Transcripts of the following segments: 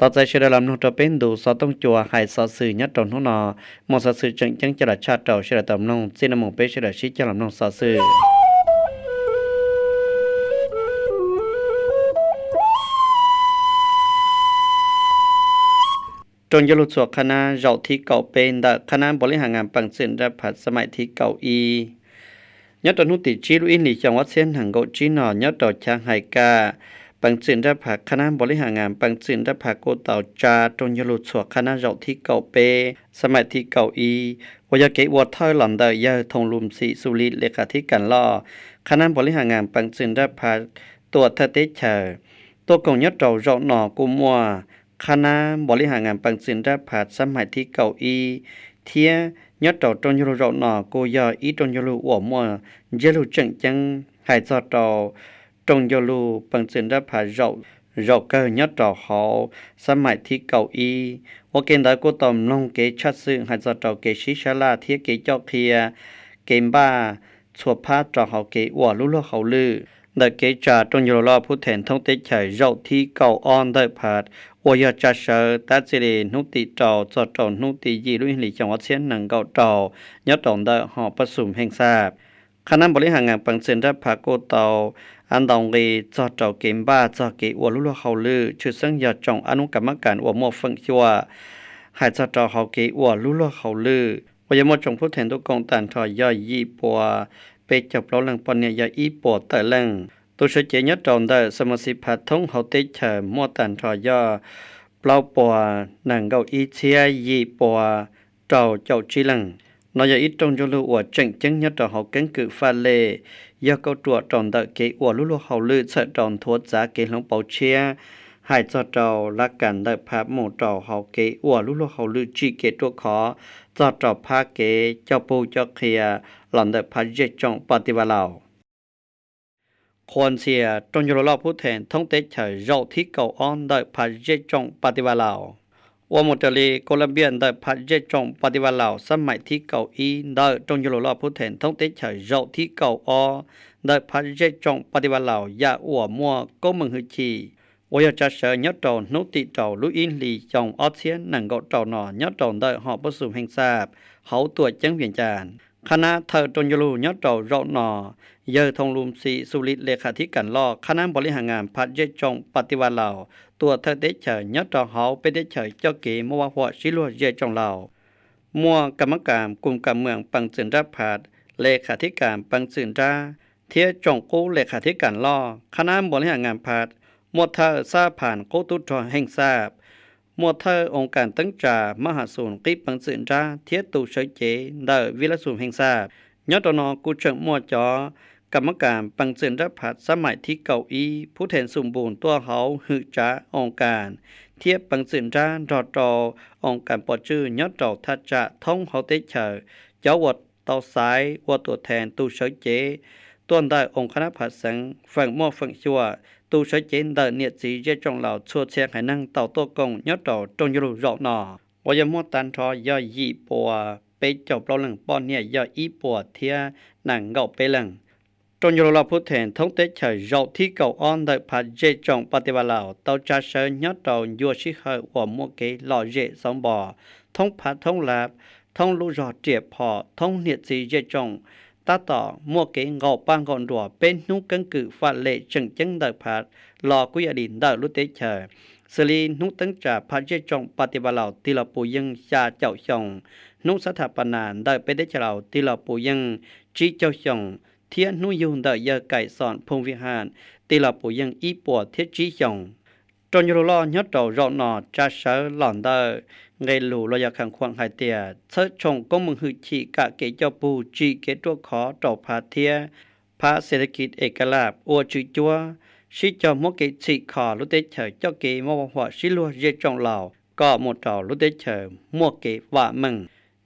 Los txais sawv daws los mloog rau peb ntu xov tooj cua hais xov xwm nyob rau hnub no, muaj xov xwm tseem ceeb coj los tshaj rau sawv daws tau mloog. Txij no mus peb sawv daws sib cog los mloog xov xwm. Rooj Ncauj Lug txhua qhab nab zaum thib kaum peb ntawm qhab nab npau li has ngas peev txwm nraj phav xab maim thib kaum ib. Nyob rau hnub tim tsib lub ib hlis xyoo ob txhiab nees nkaum tsib no nyob rau chav hais kam peev txwm nraj phav qhab nab npau li has ngas peev txwm nraj phav kuj tau tsa Rooj Ncauj Lug txhua qhab nab zaum thib kaum peb xab maim thib kaum ib, uas yog kev ua thawj los ntawm yawg Thoo Lum Xim Xu Li le khas thib kas loj qhab nab npau li has ngas peev txwm nraj phav tuam thawj teb chaws. Tuaj koom nyob rau zaum no kuj muaj qhab nab npau li has ngas peev txwm nraj phav xab maim thib kaum ib, thiab nyob rau Rooj Ncauj Lug zaum no kuj yog ib Rooj Ncauj Lug uas muaj ntsiab lus tseem ceeb hais txog rau Rooj Ncauj Lug peev txwm nraj phav zaum kawg nyob rau hauv xab maim thib kaum ib. Ua ke ntawd kuj tau mloog kev tshaj xwm hais txog rau kev sib sab laj thiab kev coj qhia, kev npaj txhua phab rau hauv kev ua lub luag hauj lwm ntawm kev tsa Rooj Ncauj Lug Loj Phub Theem Thoob Teb Chaws zaum thib kaum ob ntawm phav uas yog tsa sawv tab txij li hnub tim rau txog rau hnub tim yim lub ib hlis xyoo ob txhiab nees nkaum rau nyob rau ntawm hom pab xum heej xaj. Qhab nab npau li has ngas peev txwm nraj phav kuj tau ab ntau nqi txog rau kev npaj txog kev ua lub luag hauj lwm, tshwj xeeb yog tsoom ab nub kas mab kas uas muaj feem xyuam hais txog rau hauv kev ua lub luag hauj lwm uas yog muaj tsoom phub theem ntuj koom tag nrho yog yim puas peb caug plaub leej, poj niam yog ib puas tawm leej. Tus sawv cev nyob rau ntawm xa mas xis phav thoob hauv teb chaws muaj tag nrho yog plaub puas nees nkaum ib txhiab yim puas rau caum tsib leej. No yog ib rooj ncauj lug uas tseem ceeb nyob rau hauv keeb kwm faj lej, yog kauj ruam rau ntawm kev ua lub luag hauj lwm txhawm rau nthuav txav kev hloov pauv tshiab, hais txog rau lab kas ntawm phab mus rau hauv kev ua lub luag hauj lwm tsim kev ruaj khov txog rau phab kev coj pug coj qhia los ntawm phab zej tsoom Pab Tiv Vas Laus. Qhuas ntxhias rooj ncauj lug loj phub theem thoob teb chaws zaum thib kaum ob ntawm phab zej tsoom Pab Tiv Vas Laus. Ua mus raws li kos las npiaj ntawm phab zej tsoom Pab Tiv Vas Laus xab maim thib kaum ib ntawm rooj ncauj lug loj phub theem thoob teb chaws zaum thib kaum ob ntawm phab zej tsoom Pab Tiv Vas Laus yam uas muaj koob meej hwj chim uas yog tsa sawv nyob rau hnub tim rau lub ib hlis xyoo ob txhiab nees nkaum rau no nyob rau ntawm hom pab xum heej xaj hauv tuam ceeb Vias Cas. Qhab nab thawj rooj ncauj lug nyob rau zaum no, yawg Thoo Lum Xim Xu Li le khas thib kas loj qhab nab npau li has ngas phab zej tsoom Pab Tiv Vas Laus tuam thawj teb chaws nyob rau hauv peb teb chaws coj kev muaj vaj huam sib luag zej tsoom Laus. Muaj kas mab kas kum kas mwas peev txwm nrab phas, le khas thib kas peev txwm nrab, thiab tsoom qub le khas thib kas loj. Qhab nab npau li has ngas phas, muaj thawj xab phas qub tub rog heej xaj, muaj thawj oo kas teeb tsa mab has xus qib peev txwm nrab thiab tus sawv cev ntawm vij lab xum heej xaj. Nyob rau no kuj tseem muaj cov kas mab kas peev txwm nrab phas xab maim thib kaum ib phub theem xum npus tuaj hauv hwm tsav oo kas thiab peev txwm nrab nrog rau oo kas pov tswj nyob rau thaj tsam thoob hauv teb chaws, cov uas tau xaiv ua tuam thees tus sawv cev tuaj ntawm oo qhab nab phas xeev feem muaj feem xyuam, tus sawv cev ntawm niam txiv zej tsoom Laus txhua txhia haiv neeg tau tuaj koom nyob rau rooj ncauj lug zaum no uas yog muaj tag nrho yog yim puas peb caug plaub leeg, poj niam yog ib puas thiab nees nkaum peb leeg. Rooj ncauj lug loj phub theem thoob teb chaws zaum thib kaum ob ntawm phas zej tsoom Pab Tiv Vas Laus tau tsa sawv nyob rau ncua sij hawm uas muaj kev lom zem xauv npos thoob phab thoob lav, thoob lub zog riam phom thoob niam txiv zej tsoom, tab tom muaj kev nqaum paj nqaum nruas peb hnub keeb kwm faj lem tseem ceeb ntawm phas los kuj yog li ntawm lub teb chaws, xws li hnub teeb tsa phas zej tsoom Pab Tiv Vas Laus tig los puv yeej xya caum xyoo, hnub xab thas pas nas ntawm peb teb chaws Laus tig los puv yeej tsib caug xyoo, thiab hnub yug ntawm yawg Kaim Xom Phooj Vij Ham tig los puv yeej ib puas thiab tsib xyoo. Rooj ncauj lug loj nyob rau zaum no tsa sawv los ntawm nqe lus los yog khas khuam hais tias txhawb tshoom koob meej hwj chim kam kev coj pug tsim kev ruaj khov rau phab thiab phab xes tas kis es kas laj ua tswv cuab, sib cog muab kev txhim kho lub teb chaws coj kev muaj vaj huam sib luag zej tsoom Laus kom mus rau lub teb chaws muaj kev vam meej.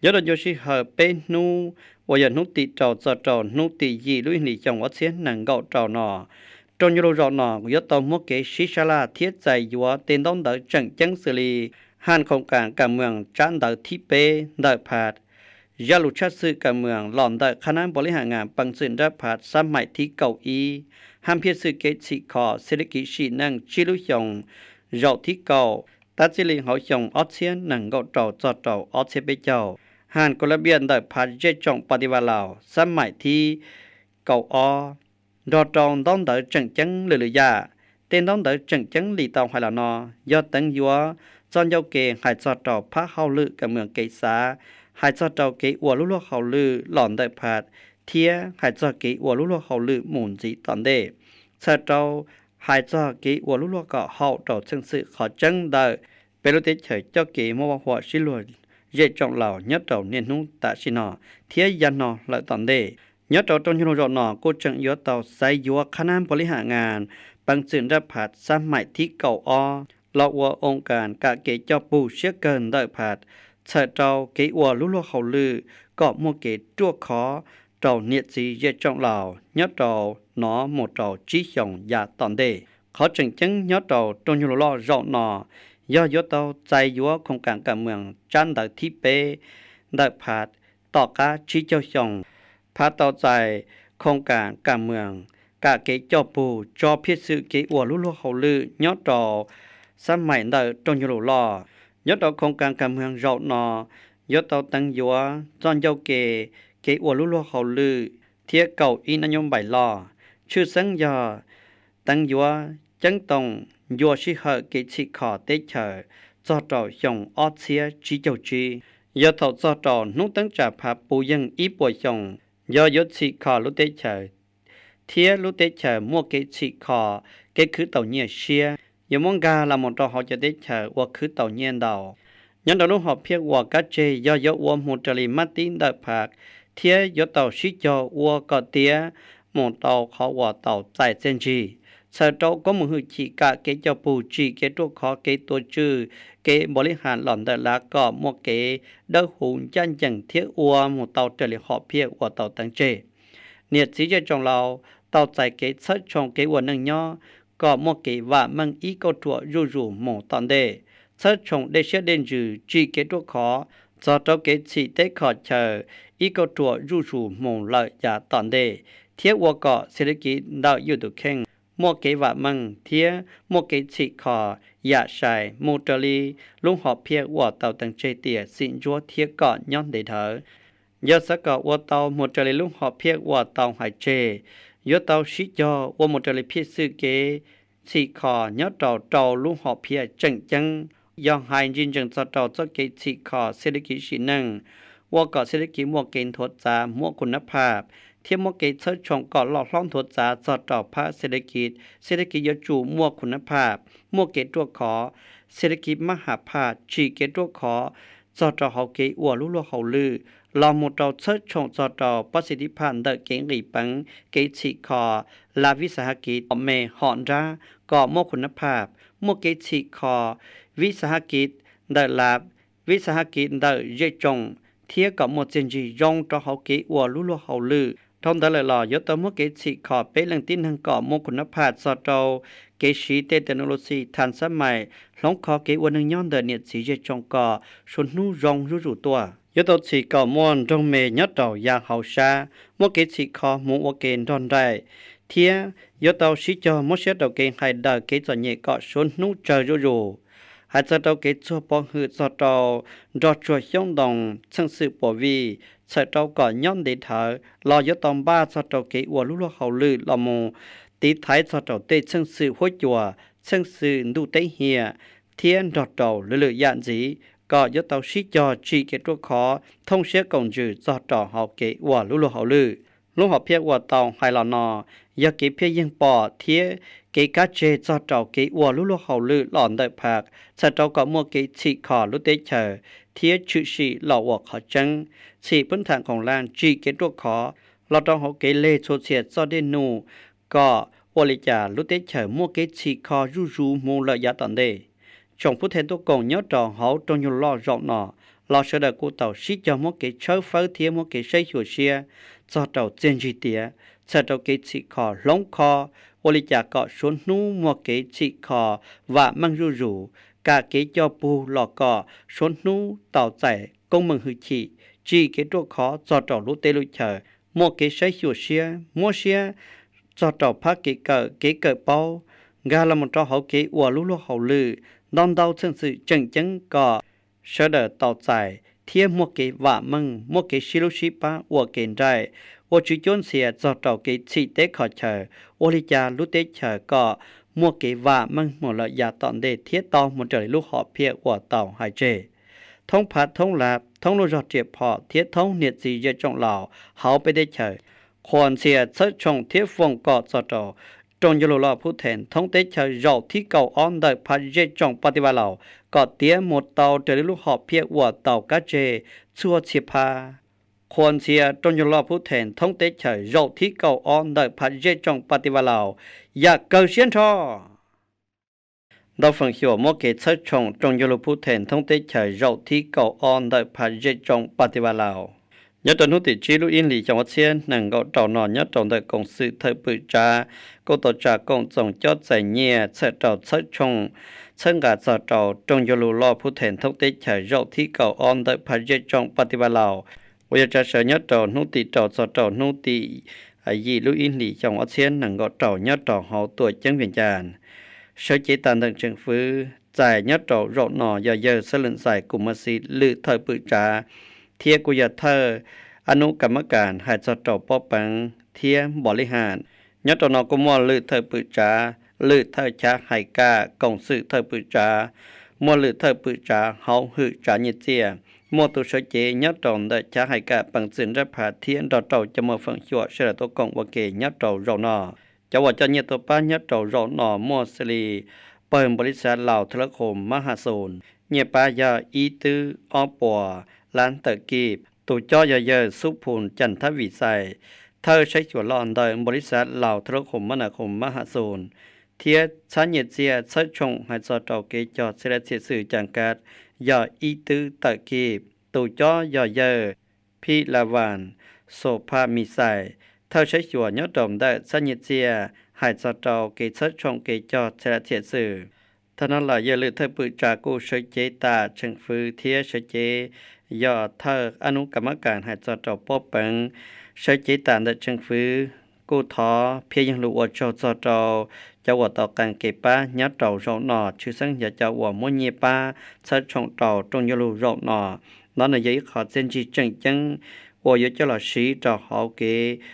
Nyob rau ncua sij hawm peb hnub uas yog hnub tim rau txog rau hnub tim yim lub ib hlis xyoo ob txhiab nees nkaum rau no, rooj ncauj lug zaum no kuj yuav tau muab kev sib sab laj thiab txais yuav tej ntaub ntawv tseem ceeb xws li haj khoom kas kas mwas tsab ntawv thib peb ntawm phas, zaj lus tshaj xwm kas mwas los ntawm qhab nab npau li has ngas peev txwm nrab phas xab maim thib kaum ib, haj phiaj xwm kev txhim kho xes tas kis sim neej tsib lub xyoo zaum thib kaum, Tab txij li hauv xyoo ob txhiab nees nkaum rau txog rau ob txhiab peb caug, Has Kas Las Npias ntawm phav zej tsoom Pas Tis Vas Laus xab maim thib kaum ob nrog rau ntaub ntawv tseem ceeb lwm lwm yam. Tej ntaub ntawv tseem ceeb li tau hais los no yog teev yuav txoj ncauj ke hais txog rau phab hauj lwm kam mwm kev xav, hais txog rau kev ua lub luag hauj lwm los ntawm phav, thiab hais txog kev ua lub luag hauj lwm mus ntxiv tom ntej, txhawm rau hais txog kev ua lub luag kom haum rau txheej xwm qhov tseeb ntawm peb lub teb chaws coj kev muab vaj huam sib luag zej tsoom laus nyob rau niaj hnub tam sim no thiab yav no lawm tom ntej. Nyob rau rooj nyuag lus zaum no kuj tseem yuav tau xaiv yuav qhab nab npau li ham nas peev txwm nraj phav xab maim thib kaum ob los ua oo kas kam kev coj pug siab kawg ntawm phav, txhawm rau kev ua lub luag hauj lwm kom muaj kev ruaj khov rau niam txiv zej tsoom laus nyob rau no mus rau tsib xyoos yav tom ntej. Qhov tseem ceeb nyob rau rooj nyuag lus loj zaum no yog yuav tau txais yuav khoos kas kam mwm tsab ntawv thib peb ntawm phav tom qab tsib caug xyoo. Phav tau txais khoos kas kam mwm kam kev coj pug tso phiaj xwm kev ua lub luag hauj lwm nyob rau xab maim ntawm rooj nyuag lus loj. Nyob rau khoos kas kam mwm zaum no yuav tau teev yuav txoj ncauj ke kev ua lub luag hauj lwm thiab kaum ib nab nyob npaim loj. Tshwj xeeb yog teev yuav ceeb toom ncua sij hawm kev txhim kho teb chaws txog rau xyoo ob txhiab tsib caug tsib. Yog thaum txog rau hnub teeb tsa phav puv yeej ib puas xyoo, yog yuav txhim kho lub teb chaws thiab lub teb chaws muaj kev txhim kho, kev khwv tau nyiaj siab, yuav muab nkag los mus rau hauv cov teb chaws uas khwv tau nyiaj ntau. Nyob rau lub hom phiaj uas kab tseg yog yuav ua mus raws li mab tib ntawm phav, thiab yuav tau sib cog ua kom tiav mus rau qhov uas tau txais txiaj ntsig, txhawm rau koob mus hwj chim kam kev coj pug tsim kev ruaj khov kev tuav tswj kev npaum li has los ntawm lav kom muaj kev dawb huv ncaj ncees thiab ua mus tau raws li hom phiaj uas tau teev tseg. Niam txiv zej tsoom laus tau txais kev txhawb tshooj kev ua neej nyob kom muaj kev vam meej ib kauj ruam zuj zus mus tom ntej, txhawb tshooj dej siab dej ntsws tsim kev ruaj khov txog rau kev txhim teb kho chaw ib kauj ruam zuj zus mus lawm yav tom ntej, thiab ua kom xis li kiv ntawm yus tus kheej muaj kev vam meej thiab muaj kev txhim kho yam sai mus raws li lub hom phiaj uas tau teev tseg tias xim ntsuab thiab kom nyob ntev dhawv. Yog xav kom ua tau mus raws li lub hom phiaj uas tau hais tseg, yuav tau sib cog ua mus raws li phiaj xwm kev txhim kho nyob rau rau lub hom phiaj tseem ceeb. Yog hais ntsis ntsees txog rau txoj kev txhim kho xis li kiv sim neej, ua kom xis li kiv muaj kev nthuav txav muaj khun nab phaj, thiab muaj kev txhawb tshooj kom loj hlob nthuav txav txog rau phab xis li kiv, xis li kiv yuav tsum muaj khun nab phaj, muaj kev ruaj khov, xis li kiv mab ham phaj tsim kev ruaj khov txog rau hauv kev ua lub luag hauj lwm, los mus rau txhawb tshooj txog rau pab xis tiv phaj ntawm kev nqis peev kev txhim kho lav vib xav hab kiv tom me hom nrab kom muaj khun nab phaj, muaj kev txhim kho vib xav hab kiv ntawm lav vib xav hab kiv ntawm zej tsoom, thiab kom muaj txiaj ntsig zoo rau hauv kev ua lub luag hauj lwm. Dhau ntawd lawm los yuav tau muab kev txhim kho peb leej tib neeg kom muaj khun nab phaj txog rau kev siv tej technology than xab mais hloov kho kev ua neej nyob ntawm niam txiv zej tsoom kom suav hnub zoo zuj zus tuaj. Yuav tau txhim kom muaj nroog me nyob rau yav hauv sab, muaj kev txhim kho hmoov ua ke nrog nraim, thiab yuav tau sib cog muab siab rau kev hais daws kev txom nyem kom suav hnub tsawg zuj zus. Hais txog rau kev txuag pov hwm txog rau nrog tsuag xyoob ntoo txheej xwm puas vij, txhawm rau kom nyob ntev dhawv los yuav tau npaj txog rau kev ua lub luag hauj lwm los mus tiv thaiv txog rau tej txheej xwm huab cua, txheej xwm ntuj teb hiam, thiab nrog rau lwm lwm yam ntxiv kom yuav tau sib cog tsim kev ruaj khov thooj siab koom ntsws txog rau hauv kev ua lub luag hauj lwm. Lub hom phiaj uas tau hais los no yog kev phiaj yeeg pom thiab kev kab tseg txog rau kev ua lub luag hauj lwm los ntawm phaj, txhawm rau kom muaj kev txhim kho lub teb chaws thiab tshwm sim los ua qhov tseeb, txhim pub tham nqoos laj tsim kev ruaj khov los rau hauv kev leg txhua txhia txoj dej num kom ua li cas lub teb chaws muaj kev txhim kho zuj zus hmoov lawm yav tom ntej. Tsoom pub thawj tuaj koom nyob rau hauv rooj nyuag loj zaum no los sawv daws kuj tau sib cog muab kev tshawb fawb thiab muab kev saib xyuas siab txog rau txiaj ntsig tiav txhawm rau kev txhim kho hloov kho ua li cas kom suav hnub muaj kev txhim kho vam meej zuj zus, kam kev coj pug los kom suav hnub tau txais koob meej hwj chim, tsim kev ruaj khov txog rau lub teb lub chaw, muaj kev saib xyuas siab muab siab txog rau phab kev kawm kev kawm paub, nkag los mus rau hauv kev ua lub luag hauj lwm nto ntau txheej xwm tseem ceeb kom sawv daws tau txais thiab muaj kev vam meej, muaj kev sib hlub sib pab ua ke nraim, ua tswv cuab ntxhias txog rau kev txhim teb kho chaw, ua li cas lub teb chaws kom muaj kev vam meej mus lawm yav tom ntej thiab tau mus raws li lub hom phiaj uas tau hais tseg. Thoob phav thoob lav, thoob lub zog riam phom thiab thoob niam txiv zej tsoom laus hauv peb teb chaws, qhuas ntxhias txhawb tshooj thiab foom kom txog rau rooj yog lug loj phub theem thoob teb chaws zaum thib kaum ob ntawm phav zej tsoom pas tis vas laus kom tiav mus tau raws li lub hom phiaj uas tau kab tseg txhua txhia phav. Qhuas ntxhias rooj yog lug loj phub theem thoob teb chaws zaum thib kaum ob ntawm phav zej tsoom pas tis vas laus yam kawg siab nrho. Ntau feem xyuam muab kev txhawb tshooj rooj yog lug phub theem thoob teb chaws zaum thib kaum ob ntawm phav zej tsoom pas tis vas laus. Nyob rau hnub tim tsib lub ib hlis xyoo ob txhiab nees nkaum rau no, nyob rau ntawm koom xwm thawj pwm tsav kuj tau tsa koom txoos cob txais nyiaj txhawm rau txhawb tshooj txhawb nqa txog rau rooj yog lug loj phub theem thoob teb chaws zaum thib kaum ob ntawm phav zej tsoom pas tis vas laus, uas yog tsav sawv nyob rau hnub tim rau txog rau hnub tim yim lub ib hlis xyoo ob txhiab nees nkaum rau nyob rau hauv tuam ceeb Vias Cas. Sawv cev tas ntawm tseem fwv txais nyob rau zaum no yog yawg Xab Lwm Xais Kus Mab Xis lwm thawj pwm tsav, thiab kuj yog thawj ab nub kas mab kas hais txog rau pob peev thiab npaum li has. Nyob rau no kuj muaj lwm thawj pwm tsav, lwm thawj chav hais kam, koom xwm thawj pwm tsav, muaj lwm thawj pwm tsav hauv hwm tsav nyiaj txiaj, muaj tus sawv cev nyob rau ntawm chav hais kam peev txwm nrab phav thiab nrog rau cov muaj feem xyuam sawv daws tuaj koom ua ke nyob rau zaum no. Cov uas coj nyiaj tuaj pab nyob rau zaum no muaj xws li pawg npaum li xav Laus Thawj Lab Qhus Mab Has Xus, nyiaj pab yog ib twb ob puas lab tawm kib. Tus cob yog yawg Xub Phus Cas Thab Vim Xais, thawj saib xyuas loj ntawm npaum li xav Laus Thawj Lab Qhus Mab Nas Qhus Mab Has Xus, thiab txhab nyiaj txiaj txhawb tshooj hais txog rau kev cog txhia laj txhia xwm Cas Kav yog ib twb tawm kib. Tus cob yog yawg Phij La Vas Xus Phaj Mis Xais, thawj saib xyuas nyob rau ntawm txhab nyiaj txiaj hais txog rau kev txhawb tshooj kev cog txhia laj txhia xwm. Thaum no lawm yawg lwm thawj pwm tsav kuj sawv cev tas tseem fwv thiab sawv cev yog thawj ab nub kas mab kas hais txog rau pob peev, sawv cev tas ntawm tseem fwv kuj thov phiaj yeeg lus ua tsaug txog rau cov uas tau qee kev pab nyob rau zaum no, tshwj xeeb yog cov uas muab nyiaj pab txhawb tshooj rau rooj yog lug zaum no. No nws yog ib qho txiaj ntsig tseem ceeb uas yuav coj los siv rau hauv kev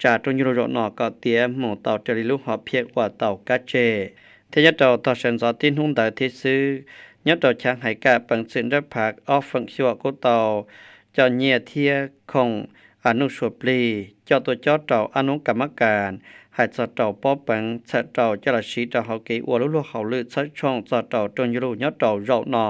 tsa rooj yog lug zaum no kom tiav mus tau raws li lub hom phiaj uas tau kab tseg. Thiab nyob rau tog sawv ntxov tib hnub ntawd thiab xwb, nyob rau chav hais kam peev txwm nrab phav ob feem xyuam kuj tau coj nyiaj thiab khoom a nuj sua plig coj tuaj cob rau ab nub kas mab kas hais txog rau pob peev txhawm rau coj los siv rau hauv kev ua lub luag hauj lwm txhawb tshooj txog rau rooj yog lug nyob rau zaum no.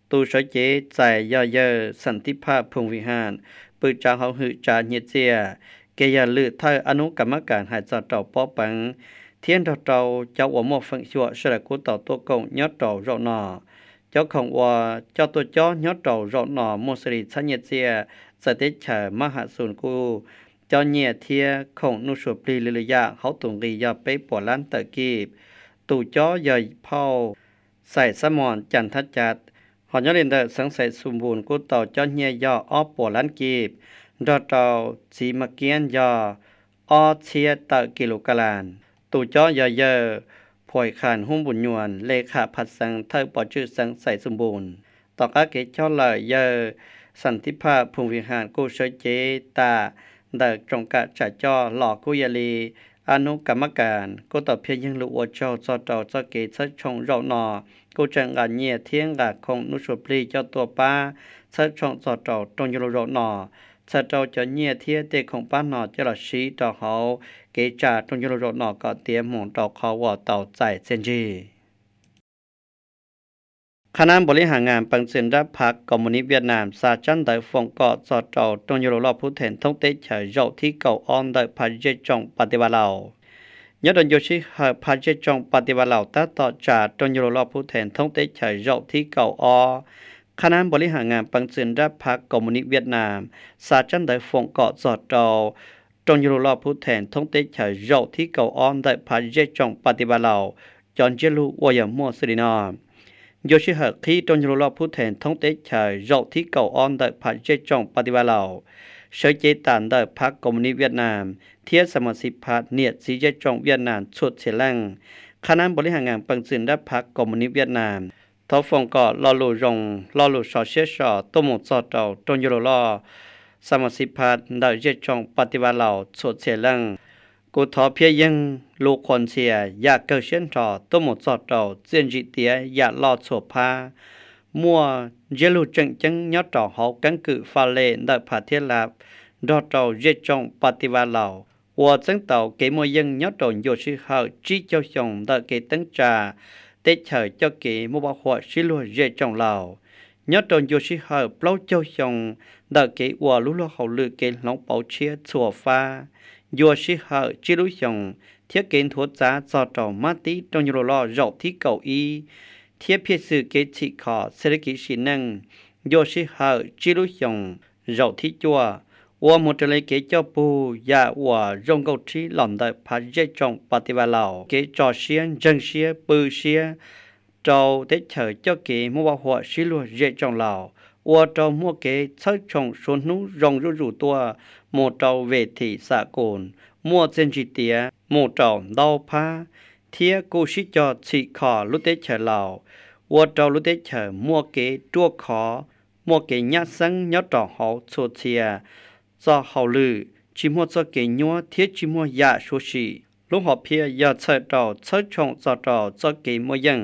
Tus sawv cev txais yog yawg Xas Thib Phaj Phooj Vim Has, pwm tsav hauv hwm tsav nyiaj txiaj, kiag yog lwm thawj ab nub kas mab kas hais txog rau pob peev, thiab nrog rau cov uas muaj feem xyuam sawv daws kuj tau tuaj koom nyob rau zaum no. Cov khoom uas coj tuaj cob nyob rau zaum no muaj xws li txhab nyiaj txiaj txawm teb chaws Mab Has Xus kuj cob nyiaj thiab khoom nuj sua plig lwm lwm yam hauv tus nqi yog peb puas lab tawm kib. Tus cob yog phauj Xais Xab Mos Cas Thab Cav, ho nyob li ntawm xeev Xais Xus Npus kuj tau cob nyiaj yog ob puas lab kib, nrog rau txiv Mab Kiab yog ob txhiab tawm kis lus kas las. Tus cob yog yawg Phuais Khas Hub Npus Nyuas, le kham phav xeev, thawj pov tswj xeev Xais Xus Npus. Tom qab kev cob lawm, yawg Xas Thib Phaj Phooj Vim Has kuj sawv cev tas ntawm tsoom kam tsam coj los kuj yog li ab nub kas mab kas kuj tau phiaj yeeg lus ua tsaug txog rau txoj kev txhawb tshooj zaum no, kuj tseem nqa nyiaj thiab nqa khoom nuj sua plig coj tuaj pab txhawb tshooj txog rau rooj yog lug zaum no. Txhawm rau cov nyiaj thiab tej khoom pab no coj los siv rau hauv kev tsa rooj yog lug zaum no kom tiav mus rau qhov uas tau txais txiaj ntsig. Qhab nab npaum li has ngas peev txwm nrab phav Koos Mus Nis Viaj Nam xa tsab ntawv foom kom txog rau rooj yog lug loj phub theem thoob teb chaws zaum thib kaum ob ntawm phav zej tsoom pas tis vas laus. Nyob rau ncua sij hawm phav zej tsoom pas tis vas laus tab tom tsa rooj yog lug loj phub theem thoob teb chaws zaum thib kaum ob, qhab nab npaum li has ngas peev txwm nrab phav Koos Mus Nis Viaj Nam xa tsab ntawv foom kom txog rau rooj yog lug loj phub theem thoob teb chaws zaum thib kaum ob ntawm phav zej tsoom pas tis vas laus cov ntsiab lus uas yog muaj xws li no: Ncua sij hawm qhib rooj yog lug loj phub theem thoob teb chaws zaum thib kaum ob ntawm phav zej tsoom pas tis vas laus, sawv cev tas ntawm phav Koos Mus Nis Viaj Nam thiab Xas Mos Xis Phas niam txiv zej tsoom Viaj Nam txhua txhia leej. Qhab nab npaum li has ngas peev txwm nrab phav Koos Mus Nis Viaj Nam Thov foom kom lo lus zoo, lo lus sov siab sov tuaj mus txog rau rau ncauj lus loj Xas Mas Xis Phas ntawm zej tsoom Pas Tis Vas Laus txhua txhia leej. Kuv thov phiab yeeg lus qhuas ntxhias yam kawg siab nrho tuaj mus txog rau txiaj ntsim tiav yam loj txhua phab. Muaj ntsiab lus tseem ceeb nyob rau hauv keeb kwm faj lem ntawm Phas Thiab Las nrog rau zej tsoom Pas Tis Vas Laus uas txeeb tau kev muaj yeej nyob rau ncua sij hawm tsib caug xyoo ntawm kev teeb tsa teb chaws coj kev muaj vaj huam sib luag zej tsoom Laus. Nyob rau ncua sij hawm plaub caug xyoo ntawm kev ua lub luag hauj lwm kev hloov pauv tshiab txhua fab, ncua sij hawm tsib lub xyoos thiab kev nthuav txav txog rau mab tib rau ncauj lus loj zaum thib kaum ib, thiab phiaj xwm kev txhim kho txhia li kev sim neej ncua sij hawm tsib lub xyoos zaum thib cuaj, ua mus raws li kev coj pug yam uas zoo nkauj rhib los ntawm Phas zej tsoom Pas Tis Vas Laus kev tso siab ntseeg siab pw siab rau teb chaws coj kev muaj vaj huam sib luag zej tsoom Laus, ua rau muaj kev txhawb tshoom suav hnub zoo zuj zus tuaj mus rau ves thim xam kus, muaj txiaj ntsim tiav mus rau ntau phab, thiab kuj sib cog txhim kho lub teb chaws Laus, ua rau lub teb chaws muaj kev ruaj khov, muaj kev nyab xeeb nyob rau hauv txhua txhia txoj hauj lwm, tsis muaj txoj kev nyuab thiab tsis muaj yam suav sim. Lub hom phiaj yog txhawm rau txhawb tshoom txog rau txoj kev muaj yeej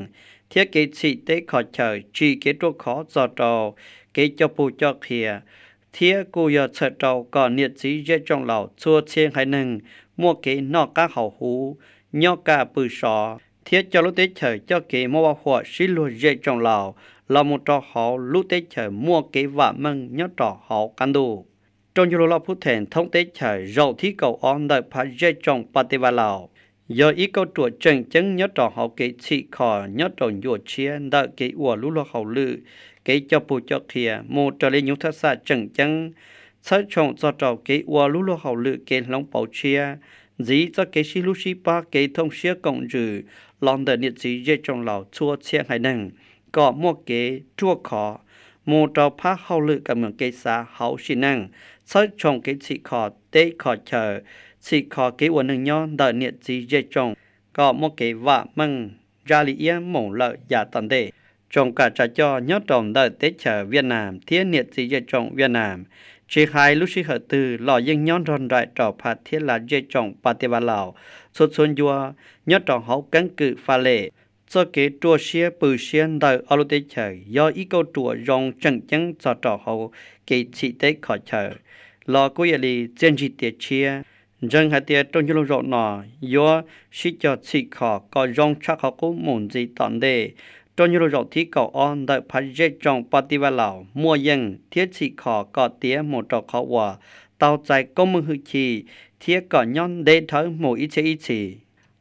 thiab kev txhim teb kho chaw tsim kev ruaj khov txog rau kev coj pug coj qhia, thiab kuj yog txhawm rau kom niam txiv zej tsoom Laus txhua txhia haiv neeg muaj kev noj qab haus huv, nyob kaj pw sov, thiab coj lub teb chaws coj kev muaj vaj huam sib luag zej tsoom Laus los mus rau hauv lub teb chaws muaj kev vam meej nyob rau hauv qab ntuj. Rau ncauj lus loj phub them thoob teb chaws zaum thib kaum ob ntawm Phas zej tsoom Pas Tis Vas Laus yog ib kauj ruam tseem ceeb nyob rau hauv kev txhim kho nyob rau ncua tshiab ntawm kev ua lub luag hauj lwm kev coj pug coj qhia mus raws li nyuj thaj xam tseem ceeb, txhawb tshoom txog rau kev ua lub luag hauj lwm kev hloov pauv tshiab, ntxiv txoj kev sib hlub sib pab kev thooj siab koom ntsws los ntawm niam txiv zej tsoom Laus txhua txhia haiv neeg kom muaj kev ruaj khov, mus rau phab hauj lwm kam moos kev xav hauv sim neej, txhawb tshoom kev txhim kho teb kho chaw, txhim kho kev ua neej nyob ntawm niam txiv zej tsoom kom muaj kev vam meej ntsa li iab mus lawm yav tom ntej. Tsoom kam tsa coj nyob rau ntawm teb chaws Viaj Nam thiab niam txiv zej tsoom Viaj Nam, tsis hais lub sij hawm twg los yeej nyob nrog nraim rau Phas Thiab Las zej tsoom Pas Tis Vas Laus txhua txhua ncua nyob rau hauv keeb kwm faj lem. Txoj kev ruaj siab pw siab ntawm ob lub teb chaws yog ib kauj ruam zoo tseem ceeb txog rau hauv kev txhim teb kho chaw los kuj yog li txiaj ntsig tiav tshiab. Ntseeg hais tias rau ncauj lus zaum no yuav sib cog txhim kho kom zoo tshaj qhov qub mus ntxiv tom ntej. Rau ncauj lus zaum thib kaum ob ntawm Phas zej tsoom Pas Tis Vas Laus muaj yeej thiab txhim kho kom tiav mus rau qhov uas tau txais koob meej hwj chim thiab kom nyob ntev dhawv mus ib txhiab ib txhis.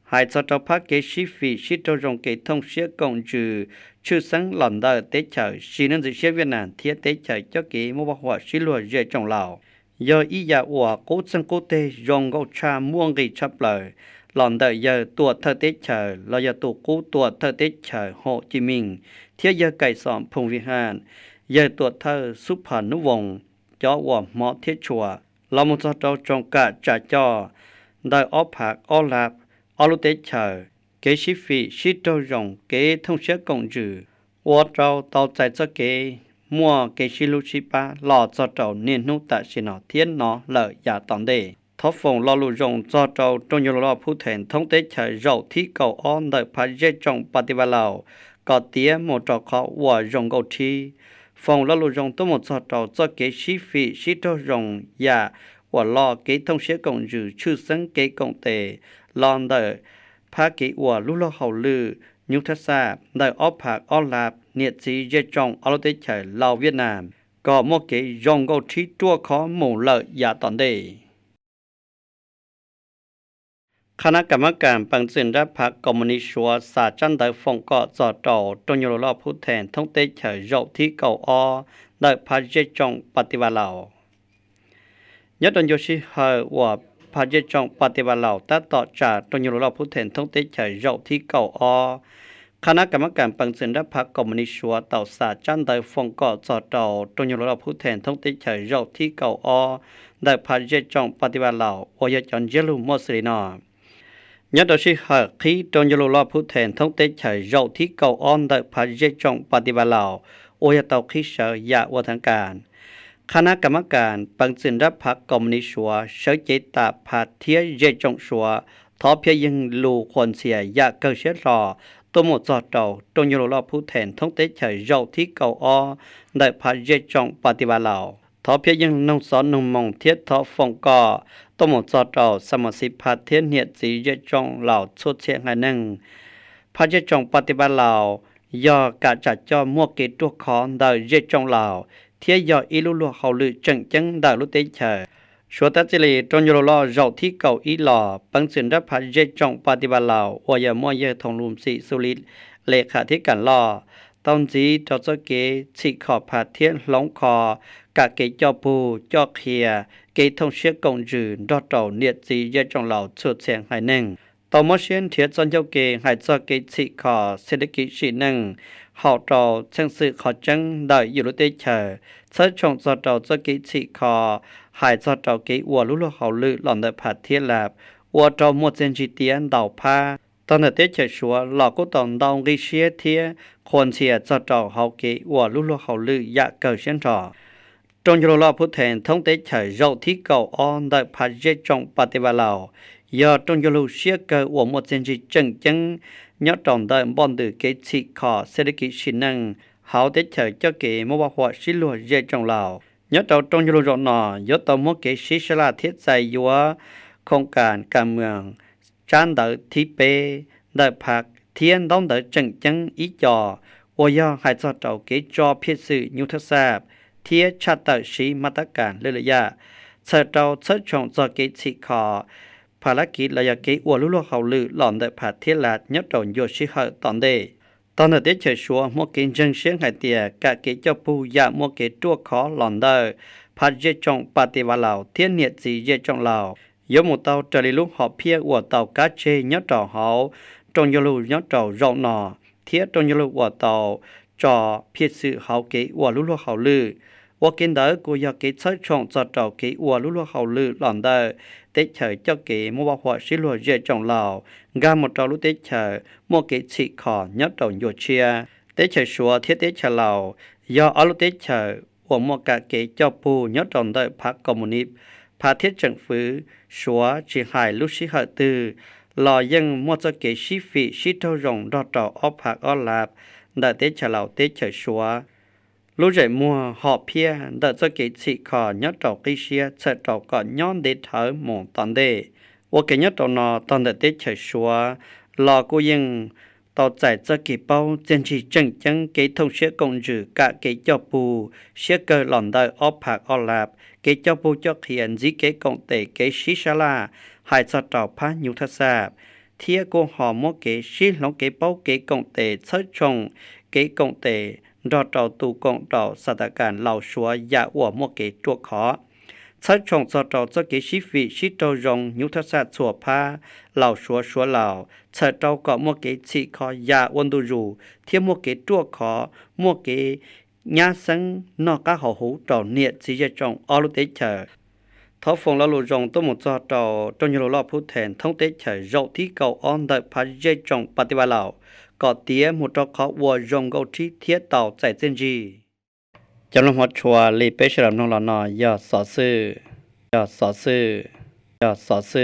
Hais txog rau phab kev sib fim sib raug zoo kev thooj siab koom ntsws tshwj xeeb los ntawm teb chaws sim neej ntxim siab Viaj Nam thiab teb chaws coj kev muaj vaj huam sib luag zej tsoom Laus, yog ib yam uas qub txeeg qub teg zoo nkauj tshaj muaj nqis tshaj plaws los ntawm yawg tuam thawj teb chaws los yog tus qub tuam thawj teb chaws Hauv Ci Meej thiab yawg Kaim Xom Phoom Vij Haj, yawg tuam thawj Xub Phas Nub Voos, cov uas hmov thiab tshua, los mus txog rau tsoom kam tsa coj ntawm ob Phas ob Lab, ob lub teb chaws, kev sib fim sib raug zoo kev thooj siab koom ntsws ua rau tau txais txoj kev muaj kev sib hlub sib pab los txog rau niaj hnub tam sim no thiab no lawm yav tom ntej. Thov foom lo lus zoo txog rau rau ncauj lus loj phub them thoob teb chaws zaum thib kaum ob ntawm Phas zej tsoom Pas Tis Vas Laus kom tiav mus rau qhov uas zoo nkauj rhib. Foom lo lus zoo tuaj mus txog rau txoj kev sib fim sib raug zoo yam uas loj kev thooj siab koom ntsws tshwj xeeb kev koom tes los ntawm phab kev ua lub luag hauj lwm nyuj thab xaj ntawm ob Phas ob Lab niam txiv zej tsoom ob lub teb chaws Laus Viaj Nam kom muaj kev zoo nkauj rhib ruaj khov mus lawm yav tom ntej. Qhab nab kam mab kam pees txwm nrab phav Koos Mus Nis Suav xa tsab ntawv foom kom txog rau rau ncauj lus loj phub them thoob teb chaws zaum thib kaum ob ntawm Phas zej tsoom Pas Tis Vas Laus. Nyob rau ncua sij hawm uas Phas zej tsoom Pas Tis Vas Laus tab tom tsa rau ncauj lus loj phub them thoob teb chaws zaum thib kaum ob, qhab nab kam mab kam pees txwm nrab phav Koos Mus Nis Suav tau xa tsab ntawv foom kom txog rau rau ncauj lus loj phub them thoob teb chaws zaum thib kaum ob ntawm Phas zej tsoom Pas Tis Vas Laus uas yog cov ntsiab lus muaj xws li no. Nyob rau sij hawm qhib rooj ncuj lug loj Phub Thees thoob teb chaws zaum thib kaum ob ntawm phav zej tsoom Pas Tis Vas Laus uas yog tau qhib sawv yam ua thaj kas, qhab nab kas mab kas peev txwm nrab phav Koos Mus Nis Suav sawv cev tam phav thiab zej tsoom Suav thov phiaj yeeg lug qhuas ntxhias yam kawg siab hlo tuaj mus txog rau rooj ncuj lug loj Phub Thees thoob teb chaws zaum thib kaum ob ntawm phav zej tsoom Pas Tis Vas Laus. Thov phiaj yeeg noog xov noog moos thiab thov foom kom tuaj mus txog rau xa mos xiv phav thiab niam txiv zej tsoom Laus txhua txhia haiv neeg. Phav zej tsoom Pas Tis Vas Laus yog kam tsam coj muaj kev ruaj khov ntawm zej tsoom Laus thiab yog ib lub luag hauj lwm tseem ceeb ntawm lub teb chaws. Suav tab txij li rooj ncuj lug loj zaum thib kaum ib los peev txwm nrab phav zej tsoom Pas Tis Vas Laus uas yog muaj yawg Thoom Lus Xim Xus Lis Lis Qham thiab Kam Loj tau ntxiv rau txoj kev txhim kho phav thiab hloov kho kam kev coj pug coj qhia kev thooj siab koom ntsws nrog rau niam txiv zej tsoom Laus txhua txhia haiv neeg. Tau mob siab nrhiav txoj ncauj ke hais txog kev txhim kho xeb dab kiv sim neej haum rau txheej xwm qhov tseeb ntawm yus lub teb chaws, txhawb tshoom txog rau txoj kev txhim kho hais txog rau kev ua lub luag hauj lwm los ntawm phav thiab lab ua rau muaj txiaj ntsig tiav ntau phab. Tog ntawm teb chaws Suav los kuj tau ntau nqi siab thiab qhuas ntxhias txog rau hauv kev ua lub luag hauj lwm yam kawg siab nrho. Rooj ncuj lug loj Phub Thees thoob teb chaws zaum thib kaum ob ntawm phav zej tsoom Pas Tis Vas Laus yog rooj ncuj lug siab kawg uas muaj txiaj ntsig tseem ceeb nyob rau ntawm npoj ntws kev txhim kho xeb dab kiv sim neej hauv teb chaws coj kev muab vaj huam sib luag zej tsoom Laus. Nyob rau rooj ncuj lug zaum no yuav tau muab kev sib sab laj thiab txais yuav khoom kas kas mws tsab ntawv thib peb ntawm phav thiab ntaub ntawv tseem ceeb ib co uas yog hais txog rau kev tso phiaj xwm nyuj thab xaj thiab tshaj tawm siv mab tab kas lwj lwm yam, txhawm rau txhawb tshoom txog kev txhim kho phav lab kiv los yog kev ua lub luag hauj lwm los ntawm phav thiab lab nyob rau ncua sij hawm tom ntej. Tog ntawm teb chaws Suav muaj kev ntseeg siab hais tias kam kev coj pug yam muaj kev ruaj khov los ntawm phav zej tsoom Pas Tis Vas Laus thiab niam txiv zej tsoom Laus yuav mus tau raws li lub hom phiaj uas tau kab tseg nyob rau hauv rooj ncuj lug nyob rau zaum no thiab rooj ncuj lug uas tau tso phiaj xwm hauv kev ua lub luag hauj lwm. Ua ke ntawd kuj yog kev txhawb tshoom txog rau kev ua lub luag hauj lwm los ntawm teb chaws coj kev muab vaj huam sib luag zej tsoom Laus nkag mus rau lub teb chaws muaj kev txhim kho nyob rau ncua tshiab. Teb chaws Suav thiab teb chaws Laus yog ob lub teb chaws uas muaj kam kev coj pug nyob rau ntawm phav Koos Mus Nis, phav thiab tseem fwv. Suav tsis hais lub sij hawm twg los yeej muaj txoj kev sib fim sib raug zoo nrog rau ob phav ob lab ntawm teb chaws Laus teb chaws Suav. Lub zeem muag hom phiaj ntawm txoj kev txhim kho nyob rau qib siab txhawm rau kom nyob ntev dhawv mus tom ntej. Ua ke nyob rau no tog ntawm teb chaws Suav los kuj yeej tau txais txoj kev paub txiaj ntsig tseem ceeb kev thooj siab koom ntsws kam kev coj pug siab kawg los ntawm ob phav ob lab, kev coj pug coj qhia ntxiv kev koom tes kev sib sab laj hais txog rau phab nyuj thab xaj, thiab kuj ho muab kev sib hloov kev paub kev koom tes txhawb tshoom kev koom tes nrog rau tus koom rau xa tas kas Laus Suav yam uas muaj kev ruaj khov. Txhawb tshoom txog rau txoj kev sib fim sib raug zoo nyuj thab xaj txhua phab Laus Suav Suav Laus txhawm rau kom muaj kev txhim kho yam ua ntu zus thiab muaj kev ruaj khov, muaj kev nyab xeeb noj qab haus huv rau niam txiv zej tsoom ob lub teb chaws. Thov foom lo lus zoo tuaj mus txog rau rooj ncuj lug loj Phub Thees thoob teb chaws zaum thib kaum ob ntawm phav zej tsoom Pas Tis Vas Laus kom tiav mus rau qhov uas zoo nkauj rhib thiab tau txais txiaj ntsig. Cov mloog hmov tshua li peb sawv daws mloog los no yog xov xwm, yog xov xwm, yog xov xwm.